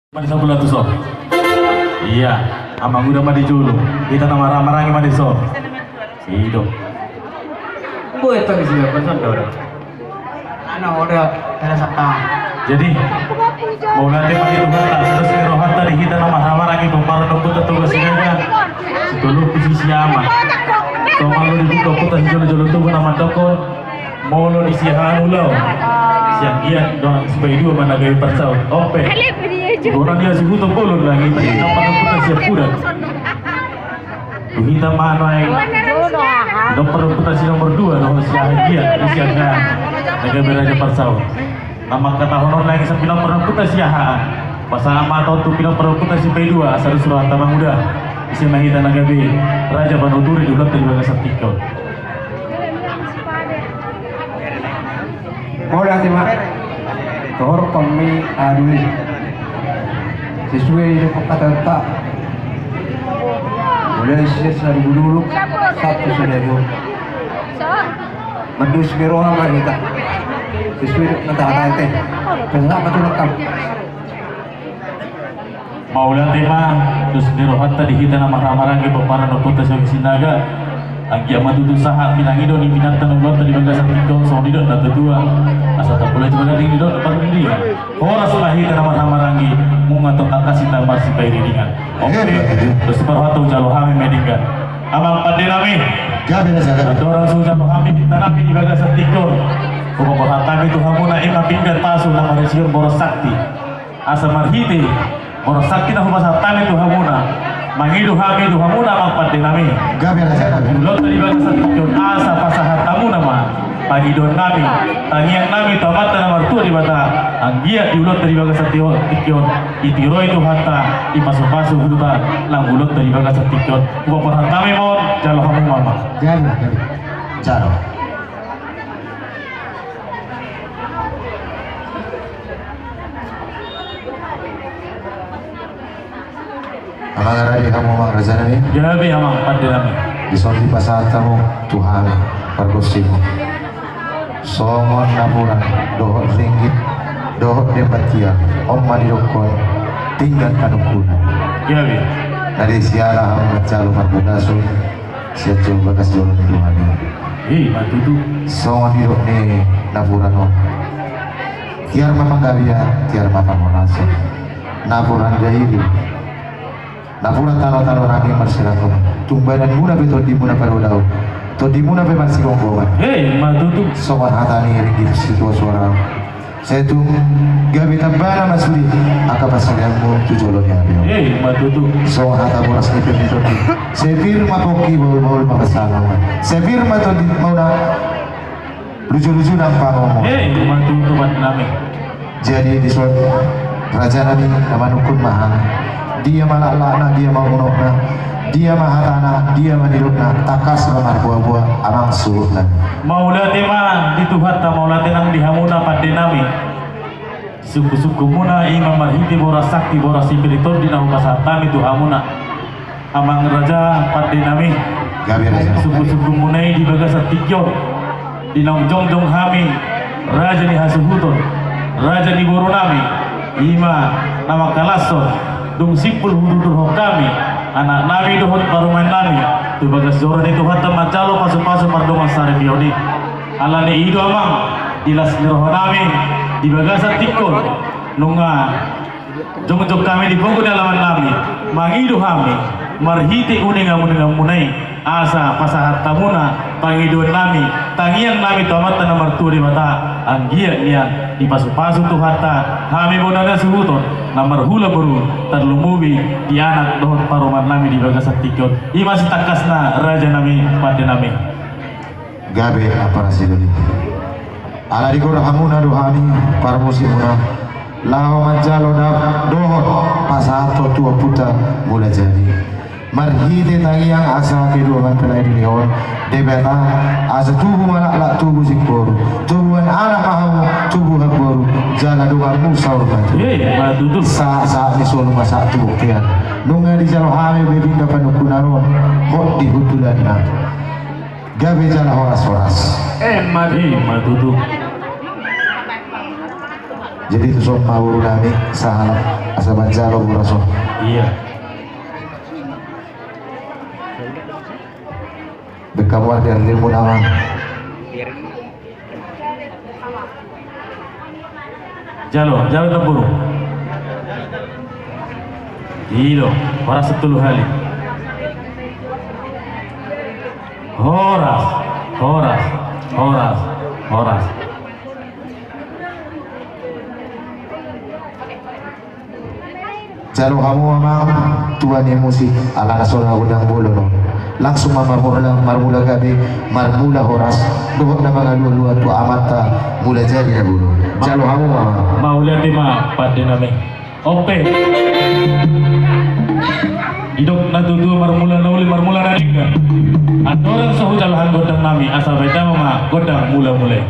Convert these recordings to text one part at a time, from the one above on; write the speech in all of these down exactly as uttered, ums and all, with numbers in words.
Ma di sampulu atas on. Iya, amang uda ma di jolo. Hita na marhahamaranggi ma di son. I do. Buat tadi sudah pesan dah. Ana uda, ada satang. Jadi, mauliate ma di Tuhanta, terus ni rohanta di hita na marhahamaranggi, pomparan ni ompunta Toga Sinaga. Sitolu pisi siama. Toma lo dibuka putar jolo-jolo tubuh nama toko. Molo di siahaan ulaon, sianggiat dohot sipaidua ma na gabe parsaut. Ompe. Gora dia suhuton bolon lagi, tadi dapat putar siap putar. Tu hita ma nuaeng. Nomor putar si nomor dua, dohot sianggiat, sianggiat. Na gabe raja parsaut. Nama kata honor lagi sa pinompar putar siahaan. Pasahat ma tu pinompar putar sipaidua, asa dos rohanta manguda. Ise ma hita na gabe raja panuturi di ulaonta di bagasan tingki on. Mauliate ma. Tohor kami aduli. Sesuai dengan kata-kata. Mulai sisa dulu-dulu. Satu sudah dulu. Mandus ni roha ma hita. Sesuai dengan kata-kata. Pesan apa tu rekam? Mauliate ma, dos ni rohanta di hita na marhahamaranggi pomparan ni ompunta Toga Sinaga. Anggiat ma tutu sahat pinangido ni inanta na ulaonta di bagasan tingki on songon nidok ni natuatua. Asa tapulai jumada di nidok ni parmingguan. Horas ma hita na marhahamaranggi, nunga tong tangkas hita marsipairingiringan. Oke, dos ni rohanta hujalo hami ma denggan. Amang pande nami. Gabe na sada. Andorang so hujalo hami di tanami di bagasan tingki on. Hupasahat hami tu hamuna i ma pinggan pasu na marisi boras sakti. Asa marhite boras sakti na hupasahat hami tu hamuna, mangido hami tu hamuna amang pande nami. Gabe na sada. Di ulaonta di bagasan tingki on asa pasahat hamuna ma pangidoan nami, tangiang nami tu Amanta na martua Debata. Anggiat di ulaonta di bagasan tingki on, ditiroi Tuhanta, dipasupasu Tuhanta nang ulaonta di bagasan tingki on. Hupasahat hami ma on, jalo hamu ma amang. Jalo, jalo. Jalo. Amang, rade hamu amang raja nami. Gabe amang pande nami. Dison dipasahat hamu tu hami pargonsimu songon napuran dohot ringgit dohot demban tiar, on ma didokkon pinggan panungkunan. Gabe. Na di siala hamu manjalo parbagason sian jolo bagas jolo ni Tuhan i. I ma tutu. Songon nidok ni napuran on. Tiar ma panggabean, tiar ma parhorasan. Napuran dairi. Napuran tano-tano rangging marsiranggong. Tung badanmuna pe tondimuna parudaon. Tondimuna pe marsigomgoman. I ma tutu. Songon hata ni ringgit situa suara. Sai tung gabe tambana ma sude angka parsaulianmu tu jolo ni ari on. I ma tutu. Songon hata boras ni pir ni tondi. Sai pir ma pongki, bahul-bahul ma pasangapan. Sai pir ma tondimuna, luju-lujuna pangomoan. I ma tutu pande nami. Jadi dison raja nami na manungkun ma hami. Dia ma laklakna, dia ma unokna, dia ma hatana, dia ma nidokna, tangkas ma marboa-boa amang suhut nami. Mauliate ma di Tuhanta, mauliate nang di hamuna pande nami. Sungkun-sungkunmuna i ma marhite boras sakti, boras ni pir ni tondi na hupasahat hami tu hamuna. Amang raja pande nami. Gabe raja. Sungkun-sungkunmuna i di bagasan tingki on. Di naung jongjong hami, raja ni hasuhuton, raja ni boru nami, i ma na mangkalashon, dung simpul hudurdurhon hami, anak nami dohot parumaen nami, tu bagas joro ni Tuhanta manjalo pasu-pasu mardongan saripeon i. Alani i do amang, di las ni roha nami, di bagasan tingki on, nunga jongjong hami di pogu ni alaman nami, mangido hami, marhite uningan-uninganmuna i, asa pasahat hamuna pangidoan nami, tangiang nami tu Amanta na martua Debata, anggiat nian dipasu-pasu Tuhanta hami bona ni hasuhuton, na marhula boru, tarlumobi di anak dohot parumaen nami di bagasan tingki on. I ma sitangkasna raja nami, pande nami. Gabe amang raja i. Ala digora hamuna do hami parmusikmuna laho manjalo dap dohot pasahathon tu ompunta Mulajadi. Marhite tangiang asa keduahan pelae di lehon Debata, asa tubu ma laklak, tubu singkoru, tubuan anak ma hamu, tubu hamboru, jala donganmu saur matua. I ma tutu. Sahat-sahat ni solu ma sahat tu bontean. Nunga dijalo hami be pinggan panungkunan on, hot di hundulanna. Gabe jala horas-horas. I ma tutu. I ma tutu. Jadi tuson ma boru nami sahalak asa manjalo boras on. Iya. Baen hamu ardiardimuna, amang. Jalo, jalo, boru. I do, horas tolu hali. Horas, horas, horas, horas. Jalo hamu, amang, tua ni musik, ala na so na godang bolon on. Langsung ma marmula, marmula gabe, marmula horas, dohot na mangalualua tu amanta Mulajadi Nabolon. Jalo hamu, amang. Mauliate ma pande nami. On pe. Didok natuatua, marmula na uli, marmula na denggan. Andorang so hujalo hami gondang nami, asa baen damang ma gondang mulamula i.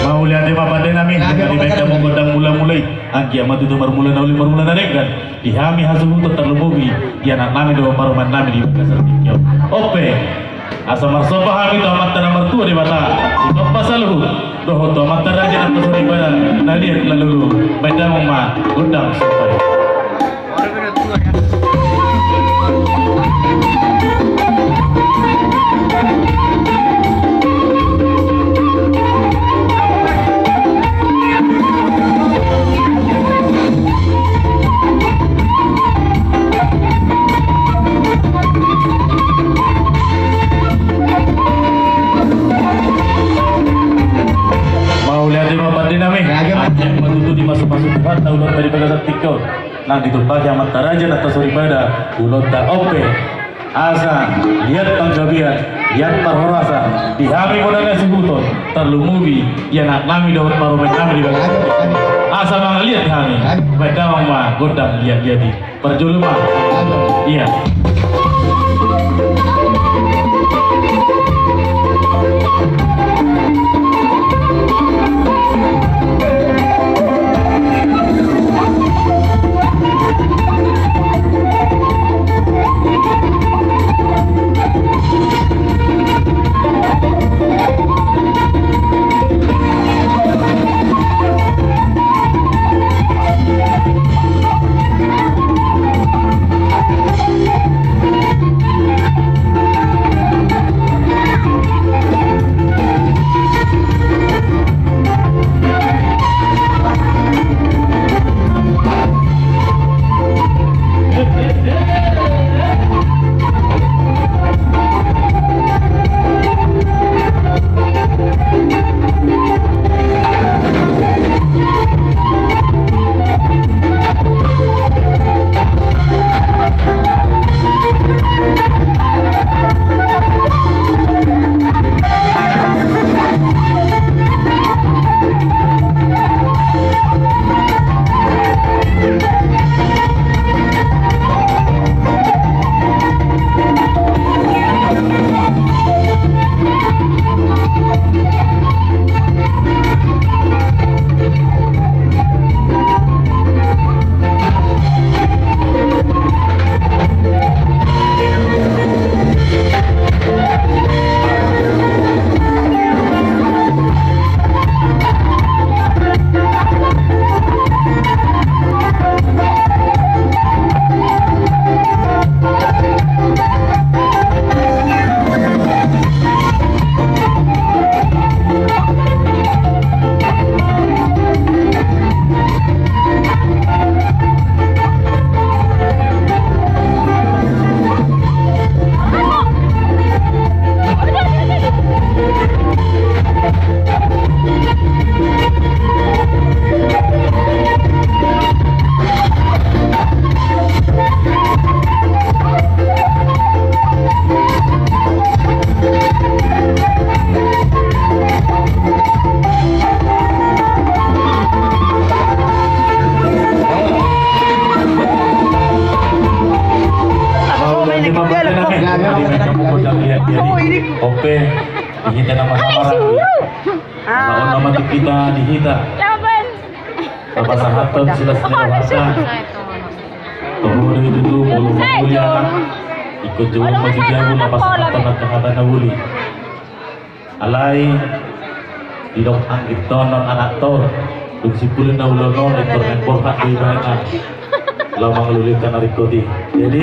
Mauliate ma pande nami, dibaen damang gondang mulamula i. Anggiat ma tutu marmula na uli, marmula na denggan. Di hami hasuhuton, tarlumobi di anak nami dohot parumaen nami di bagasan tingki on. On pe. Asa marsomba hami tu Amanta na martua Debata, sitompa saluhut, dohot tu amanta raja na pasaripada na liat na lolo, baen damang ma gondang somba i. Mauliate ma pande nami. Anggiat ma tutu dimasumasu Tuhanta ulaonta di bagasan tingki on. Nang ditumpahi amanta raja na pasaripada ulaonta, on pe. Asa liat panggabean, liat parhorasan di hami bona na suhuton, tarlumobi di anak nami dohot parumaen nami di bagasan. Asa mangaliat hami, baen damang ma gondang liatliat i. Parjolo ma. Iya. Ope, ini tena masalah. Mati hita di hita. Napasahathon silas ni rohanta. Kemudian itu tu molo mangoli anak, ingkon jolo maju jabu napasahathon angka hata na uli. Alai didok anggit on anakta, dung simpulna ulaon on, ingkon naeng borhat do ibana. Laho mangalului angka na ringkot i. Jadi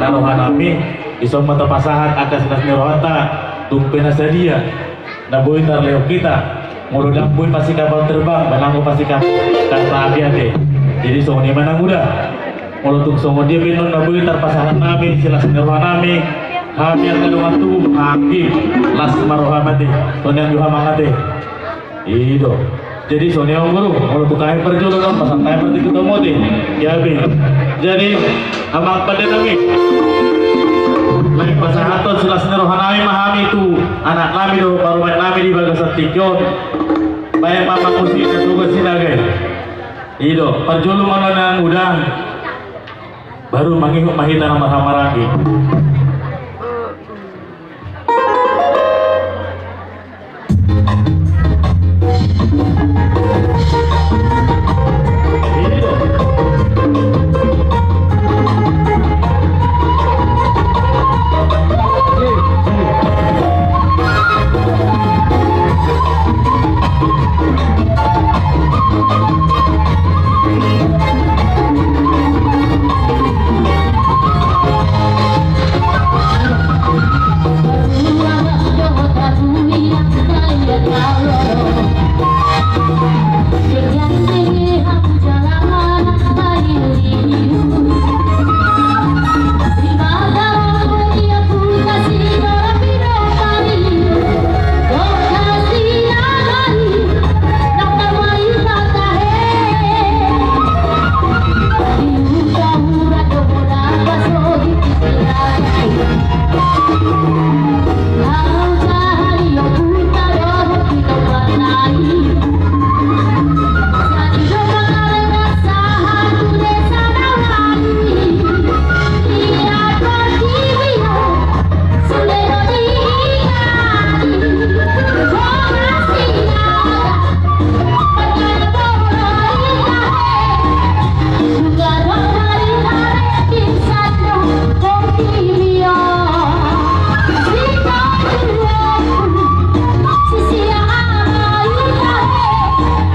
na rohanami, dison ma tapasahat angka silas ni rohanta. Tung pe na sadia na boi tarlehon hita, molo ndang boi pasti kapal terbang, ba ndang boi pasti kapal, kereta api ate. Jadi songon i ma na muda. Molo tung songon dia pe annon na boi tarpasahat hami silas ni rohanami, hami angka dongan tubu, hami las ma roham ate. Songon i ma roham ate. I do. Jadi songon i ma guru, molo tung hami parjolo annon, pasahat hami partingki tu hamu ate. Jadi amang pandenami, naeng pasahathon silas ni rohanami ma hami tu anaknami dohot parumaennami di bagasan tingki on. Baen ma amang musik na tugas sinaga i. I do, parjolo ma annon na muda. Baru mangihut ma hita na marhahamaranggi.